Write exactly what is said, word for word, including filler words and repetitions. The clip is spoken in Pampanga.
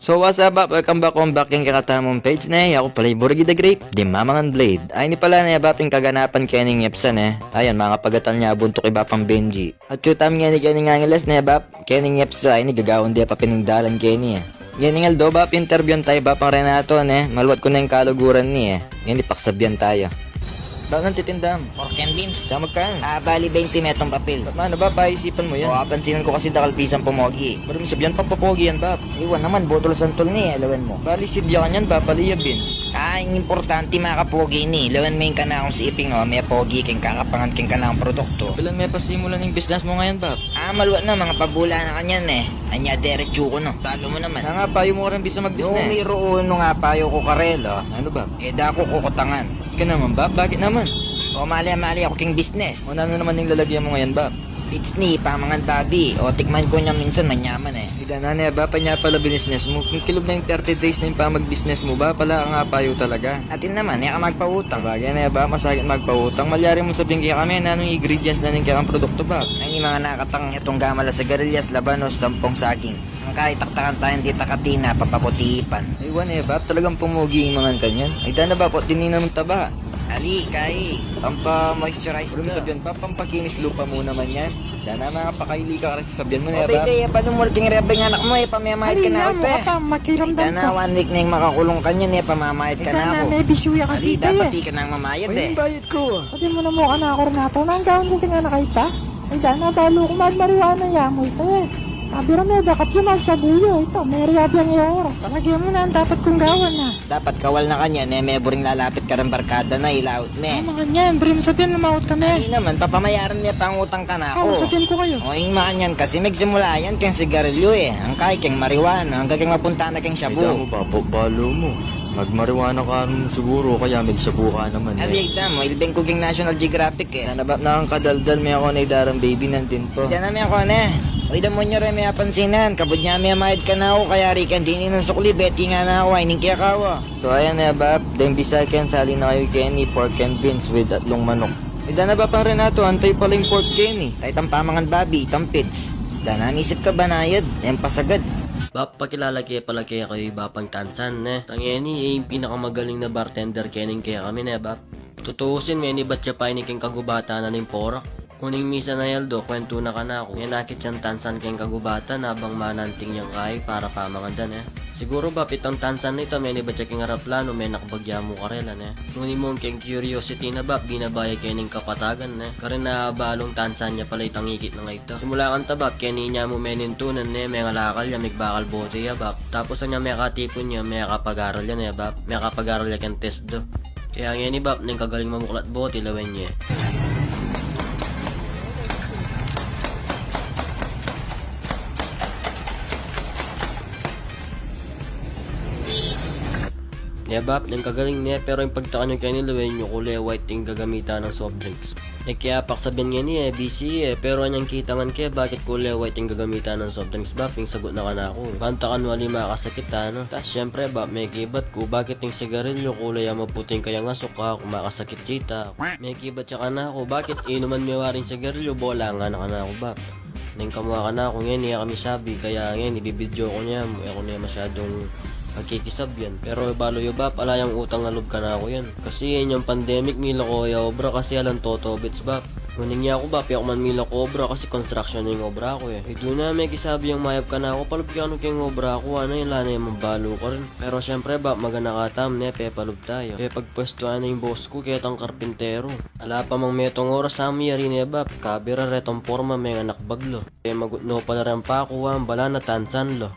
So what's up, Bap? Welcome back, welcome back keng kekatamung page ne. Aku pala i Burgi the Grape, the Mamangan Blade. Ay, ini pala ne, Bap, ing kaganapan kening epsa ne. Ayan, mangapagatal ne buntuk i Bapang Benji. At yu tam ngeni kening Angeles ne, Bap. Kening epsa, ay ini gagawan de pa piningdalan keni e. Ngening aldo, Bap, interbyuan taya i Bapang Renato ne. Maluat ku ne ing kaluguran ni e. Ngeni pakasabyan taya. Bap, nanu titinda mu? Pork and beans. Sa magkan? Ah, bali, baynti metung papil. Bap, manu, Bap, paisipan mu yan? O, apansinan ku kasi dakal pisang pumogi. Buri mung sabyan, pampapogi yan, Bap. Iwan naman, butol santol ni e, lawen mu. Bali, sibya kanyan, Bap, ali ya beans. Ah, ing importante makapogi ini. Lawen me ing kanakung siping, o, mepogi keng kakapangan keng kanakung produktu. Kapilan me pasimulan ing business mu ngeni, Bap? Ah, maluat na, mangapabulan na kanyan e. Anya, deretsu ku na. Talo mu naman. Nanu ing payu mu karing bisa magbisnes? Numero uno ing payu ku karela. Nanu, Bap? E da ku kukutangan. Ika naman, Bap, bakit naman? O, mali-mali aku keng bisnes. O, nanu naman ing lalagyan mu ngeni, Bap? Pitsni, pamangan babi. O, tikman ku ne minsan, manyaman e. Ay dana ne, Bap, anya pala binisnes mu? Kung kilub na ing thirty days na ing pamagbisnes mu, Bap, ala kang payu talaga. Atin naman, e ka magpautang. Sabagay ne, Bap, masakit magpautang. Malyari mung sabyan kekami nanu ing ingredients na ning kekang produktu, Bap? Ay, ini manga nakatang, itong gamala, sigarilyas, labanos, sampung saging. Ang kaitaktakan taya dita katina, papaputi ipan. Ay, wan e, Bap, talagang pumogi ing mangan kanyan. Ay dana, Bap, o, tininan mung taba. Ali, kai, pampa-moisturize. Buri mung sabyan, Bap, pampakinis lupa mu naman yan. Dana, mangapakaili ka karing sasabyan mu ne, Bap. O, bebe, e pa lumul keng reba ing anak mu e, pamamayad kanaku ita e. Ay dana, one week na ing makakulung kanyan e, pamamayad kanaku. Ay dana, mebisyu ya kasi ita e. Dapat ika nang mamayad e. Ay, ing bayad ku a. Sabi mu na mu kanaku, Renato, nanu ing gawan ku keng anak a ita? Ay dana, balu ku magmariwana ya mu ita e. Sabi ra me, dakap ya, magsabu ya ita, meriabi ang oras. Talaga mu, nanu ing dapat kung gawan a? Dapat kawal na kanyan e, meburing lalapit kareng barkada na, ilaut me. Ah, makanyan, buri mung sabyan, lumaut kami. Ay naman, papamayaran me pangutang kanaku. Ah, sabyan ku kayu. O, ing makanyan kasi, megsimula yan keng sigarilyu e. Angkay keng mariwana, angkay keng mapunta na keng shabu. Ay dana mu, Bap, balu mu. Magmariwana ka naman siguru, kaya megsabu ka naman e. Ay dana mu, ilibing ku keng National Geographic e. Dana, Bap, nakang kadaldal, me aku ne, darang baby nandin pa. Dana, me aku ne. Oy, damun yu re, me apansinan. Kabud ne me mayad kanaku, kayari keng dininan sukli, beti ngana aku, ay ning kekawa. So ayan ne, Bap, deng bisa keng sali na kayu keni, pork and beans with atlung manok. Ay dana, Bapang Renato, antayu pala ing pork keni. Ay, itang pamangan babi, itang pids. Dana, misip ka banayad, e pasagad. Bap, pakilala ke pala kekayu i Bapang Tansan ne. Itang ngeni e ing pinakamagaling na bartender kening kekami ne, Bap. Tutusin, menibat ya pa ini keng kagubatan na ning porak. Nung misan a aldo, kwentu na kanaku, menakit yang tansan keng kagubatan abang mananting yang kayi para pamangan da ne. Siguru, Bap, itang tansan na ita menibat ya keng araplanu, menakbag ya mu karela ne. Nung imong keng curiosity na, Bap, binaba ya keni king kapatagan ne. Karin na balung tansan ya pala itang ikit na ngeni. Simula kanta, Bap, keni nya mu menintunan ne, mengalakal ya, migbakal bote ya, Bap. Tapos anya mekatipun ya, mekapag-aral ya ne, Bap. Mekapag-aral ya keng TESDA. Kaya ngeni, Bap, neng kagaling mamuklat bote, lawen ye. Ne, Bap, neng kagaling ne, pero ing pagtakan yu keni, lawen yu, kule white ing gagamitan nang soft drinks. E kaya pakasabyan ngeni e, B C E e, pero anyang kitangan ke, bakit kule white ing gagamitan nang soft drinks, Bap? Ing sagot na kanaku, banta kanu ali makasakit, ano? Tas syempre, Bap, mekibat ku, bakit ing sigarilyu kule ya maputi ing kayang asuk, aku makasakit ya ita? Mekibat ya kanaku, bakit inuman me wari ing sigarilyu, bola ngana kanaku, Bap. Neng kamua kanaku, ngeni e kami sabi, kaya ngeni bibidyo ku ne mu, e ku ne masyadung pagkikisabyan. Pero balu yu, Bap, ala yang utang na lub kanaku yan. Kasi inyang pandemic, mila ku ya obra kasi alang totobits, Bap. Ngunit aku, Bap, e ku man mila ku obra kasi construction ing obra ku e. Iduna, mekisabi yang mayap kanaku, palub kanu keng obra ku, ana, ala ne mang balu karin. Pero syempre, Bap, magana ka tam ne, pepalub taya. Pepagpwestuan na ing boss ku ketang karpintero. Ala pa mang metung oras, a miyari ne, Bap, kabe ra retang porma, menganakbag la. Pemagut no pala reng paku, ambala na tansan la.